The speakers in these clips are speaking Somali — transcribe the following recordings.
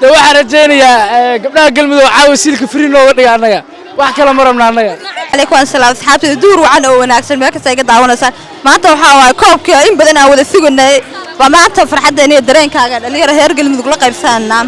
De waxaan rajaynayaa gabdhaha Galmudug caawa siilka free nooga dhiga. Annaga wax kale ma rabna annaga. Calaykum asalaam asxaabtayda, duur wacan oo wanaagsan meel kasta iga daawanaysaan. Maanta waxaa waaye koobkii in badan aan wada suganay waa maanta. Farxadda iyo dareenkaaga dhalinyaro reer Galmudug la qaybsanaa.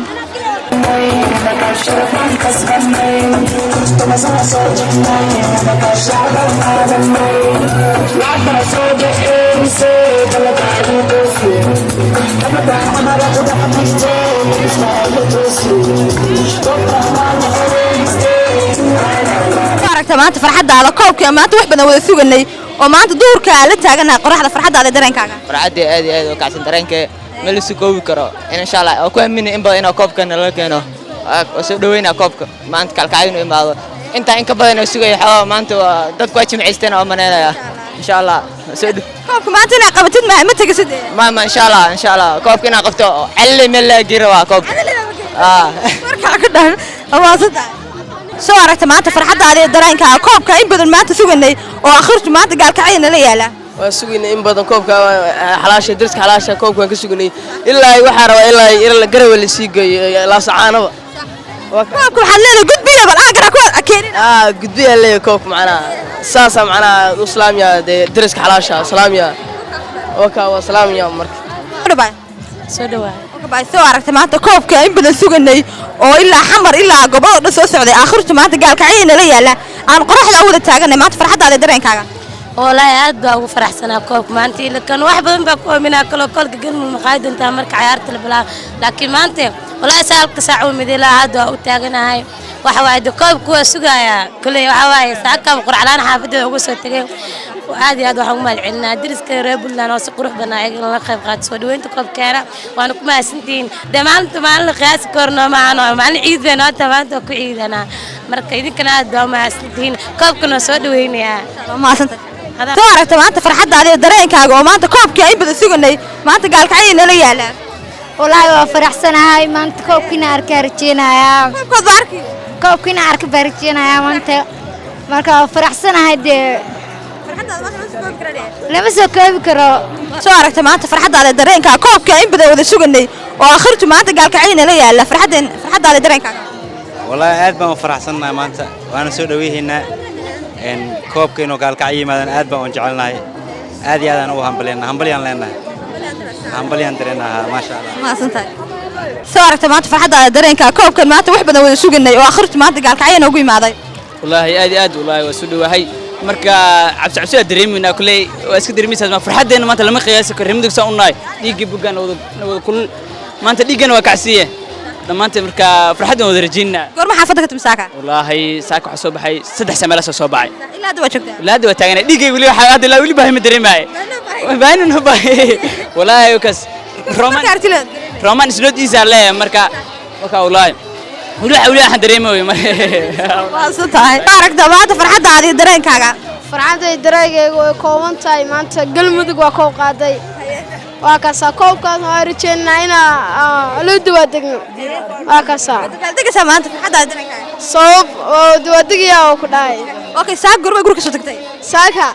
Aragta maanta farxaddaada koobkii maanta wax badan wada suganay oo maanta duurka aan la taaganahay qoraxda, farxaddaada iyo dareenkaaga? Farxaddii aad iyo aad u kacsan, dareenka ma la soo koobi karo. In insha Allah oo ku aaminay in badan inaa koobka nala keeno, waa soo dhaweynaa koobka maanta Kalkacyo inuu imaado. Intaa in ka badan oo sugaya xoogaa maanta waa dadku waa jimcaysteen oo maneynaya insha Allah soo dhow. Koobka maanta inaad qabatid ma tegisid? Ma insha Allah, insha Allah koobka inaa qabto calli meel la gira waa koobka. Markaa ku dhan amaasada soo aragta maanta farxaddaada iyo dareenkaaga koobka in badan maanta suganay oo akhirtu maanta Gaalkacyo nala yaala. Waan sugaynay in badan koobka xalaasha, dariska xalaasha koobka waan ka sugnay. Ilaa waxaa rabaa ilaa ilaa Garawe la sii geeyo, Laasacaanaba. Koobka waxaad leedahay gudbiya bal aagana ku keenin. Gudbiyaa leeyahay koobka, macnaha saasaa macnaha u salaamaya dee dariska xalaasha salaamaya waka waa salaamaya marka. Soo dhawaa. Soo aragtay maanta koobka in badan suganay oo ilaa Xamar ilaa gobolada dhan soo socday, aakhirtu maanta Gaalkacyo nala yaala, aan qoraxda u wada taaganay maanta, farxaddaada iyo dareenkaaga? Wallaahi aad baa ugu faraxsanaa koobka maanta. Ila kan wax badan baa ku aaminaa kaloo koolka Galmudug maqaadi doontaa marka cayaarta la bilaabo, laakiin maanta wallaahi saalka saac u mid ilaa hadda waa u taaganahay. Waxa waaye de koobka waa sugayaa kuley. Waxa waaye saakaaba quraclaan xaafadeeda uga soo tegay. Aad iyo aad waxaan ugu mahad celinaa dariska reer Puntland oo si qurux badan ayagana la qayb qaatay soo dhaweynta koobkeena, waana ku mahadsantihiin. Dee maalinta maalin la qiyaasi karno maahan, oo maalin ciid bay noo tahay maanta, waa ku ciidanaa. Marka idinkana aad baa u mahadsantihiin, koobkana waa soo dhaweynayaa. Mahadsantahay. Soo aragta maanta farxaddaada iyo dareenkaaga oo maanta koobkii in badan suganay maanta Gaalkacyo nala yaala? Wallaahi waa faraxsanahay maanta, koobkiina arkaa rajeynayaa. Koobkood baa arki. Koobkiina arka baa rajeynayaa maanta, marka waa faraxsanahay dee. Lama soo koobi karo. Soo aragta maanta farxaddaada iyo dareenkaaga koobkii in badan wada suganay oo akhirtu maanta Gaalkacyo nala yaala, farxaddaada iyo dareenkaaga? Wallaahi aad baan u faraxsannahay maanta, waana soo dhaweynaynaa koobka inuu Gaalkacyo yimaadaan. Aad baan u jecelnahay, aad iyo aadaan ugu hambalyanaa, hambalyaan leenahay, hambalyaan dareenahaa, maasha Allah. Mahadsantahay. Soo aragta maanta farxaddaada dareenkaaga koobkan maanta wax badan wada suganay oo akhirtu maanta Gaalkacyo noogu imaaday? Wallaahi aad iyo aad, wallaahi waa soo dhawahay. Marka cabsi cabsi waa dareemaynaa kuley, waa iska dareemaysaa. Ma farxaddeena maanta lama qiyaasi karo. Reer Mudug saan u nahay, dhiiggii buggaan wada wada kulul maanta, dhiiggana waa kacsiye dhammaanteen. Marka farxaddan wada rajaynaa. Goorma xaafadda ka timi saaka? Wallaahi saaka waxaa soo baxay 3 saa meelaha soo baxay. Ilaa hadda waa joogtaa? Ilaa hadda waa taaganay. Dhiiggay weli waxaa hadda ilaa weli baahi ma dareemaaye, baahi noo baahi wallaahi kaas roman roman is not easy aan leeyahay. Marka wallaahi weli waxa weli waxaan dareemayo. Mahadsan tahay. Soo aragta maanta farxaddaada iyo dareenkaaga? Farxadday dareenkaygu way kooban tahay maanta. Galmudug waa koob qaaday, waa kaasaa koobkaas. Waxaan rajeynaa inaa loo dawaadegno, waa kaasaa. Dabaaldegaysaa maanta farxaddaada dareenkaaga? Sabab oo dawaadegaya oo ku dhahay. Okay, saaka goorma guriga kasoo tagtay? Saaka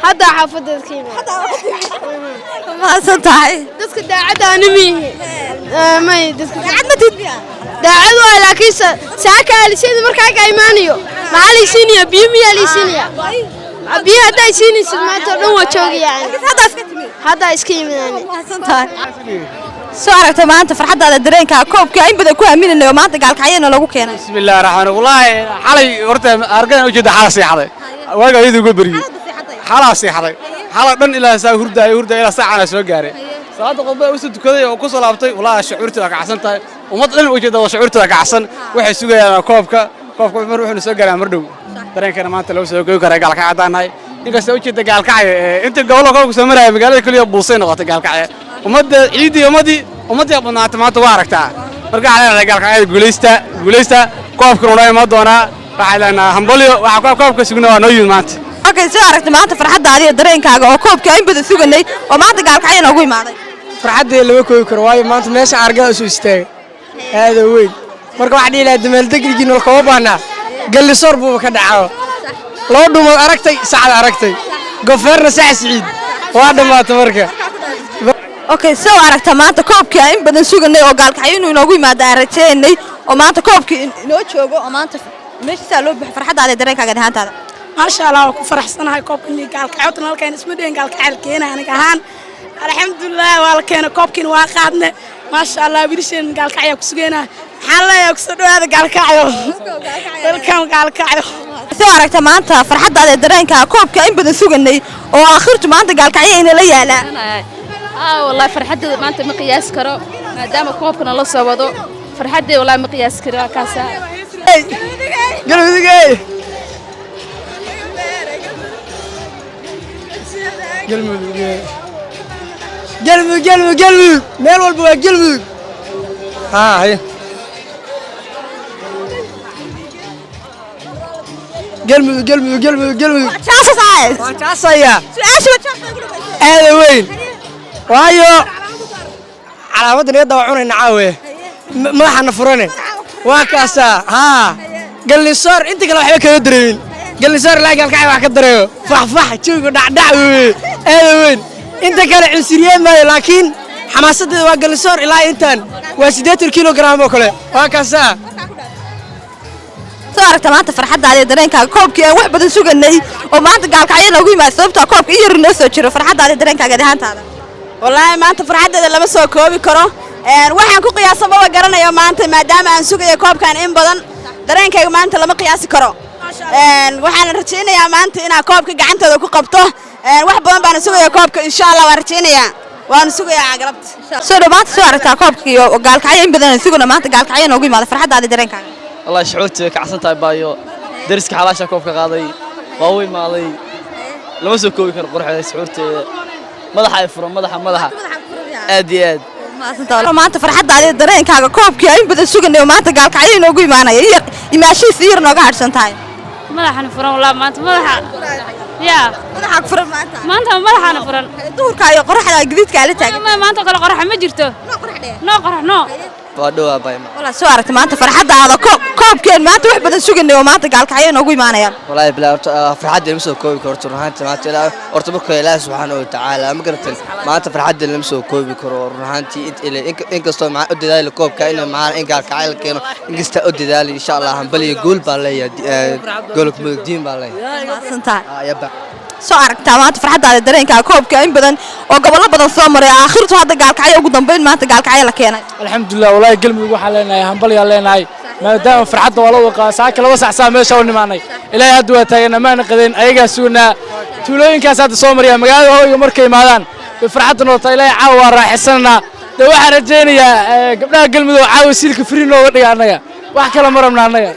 hadda xaafadeed ka imaad. Mahadsan tahay. Dadka daacadda ani miyihi may dadka daacad ma tihid miya? Daacad waay, laakiin saaka alisayda markaa ka imaanayo maxaa laysiinaya? Biyo miyaa laysiinaya? Biyo haddaa siinaysid maanta oo dhan waa joogaya. Haddaa iska timid? Haddaa iska yimid ani. Mahadsan tahay. Soo aragtay maanta farxaddaada dareenkaaga koobkii in badan ku aaminanay oo maanta Gaalkacyana loogu keenay? Bismillahi raxmaan. Wallaahi xalay horta argadan ujeeda, xala seexday, waaga iyadu uga beriyey, xalaa seexday, xala dhan ilaa saa hurdaaya hurdaaya ilaa saacana soo gaaray salaada qodba usoo tukaday oo ku soo laabtay. Wallaahi shucuurtii waa kacsan tahay, ummad dhan ujeeda waa shucuurtii waa kacsan. Waxay sugayaan koobka, koobka mar wuxuuna soo gaaraa mar dhow. Dareenkana maanta lagu soo goy karaa Gaalkacyo haddaan nahay, inkasta ujeeda Gaalkacyo inta gobolka koobka soo maraya magaalada keliya buusay noqotay Gaalkacyo. Ummadda ciiddii ummaddii badnaatay maanta waa aragtaa. Marka waxaa leenahay Gaalkacyada guulaysta, guulaysta, koobkana noo imaan doonaa. Waxaa leenahay hambalyo, waxa koobka sugna waa noo yimid maanta. Okay, soo aragtay maanta farxaddaada iyo dareenkaaga oo koobkii in badan suganay oo maanta Gaalkacyo noogu imaaday? Farxaddee lama koobi karo, waayo maanta meesha argada usoo istaagay aada weyn. Marka waxaa dhihi lahaa dameeldegligiin wal kama baahnaa, gallisoor buuba ka dhacaa, laba dhuumood aragtay, sacad aragtay, gofeerna sax siciid waa dhammaatay marka. Okay, soo aragta maanta koobkii aan in badan suganay oo Gaalkacyo inuu inoogu yimaado aan rajaynay, oo maanta koobkii inoo joogo, oo maanta meeshiisaa loo buuxo, farxaddaada iyo dareenkaaga ahaantaada? Maasha Allah, waa ku faraxsanahay koobkan iyo Gaalkacyo halkan. Isma dhehen Gaalkacyo la keenay aniga ahaan. Alxamdulilah, waa la keenay koobkiina, waa qaadne, maasha Allah. Wiilasheen Gaalkacyo ku sugeynaa. Maxaan leeyahay? Kusoo dhawaada Gaalkacyo, welcome Gaalkacyo. Soo aragta maanta farxaddaada iyo dareenkaaga, koobkii aan in badan suganay oo aakhirtu maanta Gaalkacyo inala yaalaa? Wallahi farxaddeeda maanta ma qiyaasi karo, maadaama koobkana la soo wado. Farxaddeeda wallahi ma qiyaasi karo, waa kaasa. Galmudugey, Galmudug, Galmudug, Galmudug, Galmudug, meel walba waa Galmudug. Haa, haye, Galmudug, Galmudug, Galmudug, Galmudug. Waa jaasaya aada weyn, waayo calaamadda niyadda waa cunayna caawe, madaxana furane, waa kaasaa. Haa, Gallisoor inta kale waxba kaga dareemin, Gallisoor ilaa Gaalkacay wax ka dareeyo, faxfax jawiga dhacdhac weeye, aada weyn. Inta kale cunsuriyeed maayo, laakiin xamaasaddeeda waa Gallisoor. Ilaa intaan waa 80 kilogram oo kale, waa kaasaa. Soo aragta maanta farxaddaada iyo dareenkaaga, koobkii aan wax badan suganay oo maanta Gaalkacyo noogu yimaado, sababtaa koobka in yar noo soo jiro, farxaddaada iyo dareenkaaga ahaantaada? Wallaahi maanta farxaddeeda lama soo koobi karo. Waxaan ku qiyaasa maba garanayo maanta, maadaama aan sugayo koobkan in badan. Dareenkayga maanta lama qiyaasi karo. Waxaan rajaynayaa maanta inaan koobka gacantooda ku qabto. Wax badan baana sugaya koobka, insha Allah waan rajaynayaa, waana sugayaa galabta. Soo dhow, maanta soo aragtaa koobkii oo Gaalkacyo in badan aan sugana maanta Gaalkacyo noogu yimaado, farxaddaada iyo dareenkaaga? Wallahi shucuurtii way kacsan tahay, baayo dariska xalaasha koobka qaaday waa u imaaday. Lama soo koobi karo quruxda shucuurteeda. Madaxa ay furan, madaxa, madaxa, aad iyo aad. Maanta farxaddaada iyo dareenkaaga, koobkii aan in badan suganay oo maanta Gaalkacyo inoogu imaanaya, yar imaashihiisa yar nooga hadhsan tahay? Madaxana furan walaa maanta, madaxa yaa. Madaxa ku furan maanta? Maanta madaxana furan. Duhurka iyo qoraxda gaduudka la taagan. Maanta kale qorax ma jirto, noo qorax noo. Waa dhowaa bay. Walaa, soo aragta maanta farxaddaada, koobkeen maanta wax badan suganay oo maanta Gaalkacyo inoogu imaanayaan? Wallaahi bilaa horta farxadda lama soo koobi karo horta, run ahaantii maanta ilaa horta marka Ilaahi subxaanahu wa tacaala ma garatan, maanta farxadda lama soo koobi karo run ahaantii. Inkastoo maxaa u dadaali koobka in maxaa in Gaalkacyo la keeno, inkastaa u dadaali, insha Allah hambal iyo guul baan leeyahay, goolka Mudug diin baan leeyahay. Mahadsantahay. Yaba. Soo aragtaa maanta farxaddaada, dareenkaaga, koobka in badan oo gobollo badan soo maray, aakhirtu hadda Gaalkacyo ugu dambeyn maanta Gaalkacyo la keenay? Alxamdulilah, walaahi Galmudug waxaan leenahay hambalyaan leenahay, maadaama farxadda waa la waqaa. Saaka 2 sac saa meesha u nimaanay, ilaahay hadda waa taagan, maana qadayn, ayagaa sugnaa. Tuulooyinkaas hadda soo maraya magaalada hoyga markay imaadaan bay farxadda noqotaa. Ilaahay caawa waa raaxaysananaa. Dee waxaan rajaynayaa gabdhaha Galmudug caawa siilka free nooga dhiga annaga, wax kale ma rabna annaga.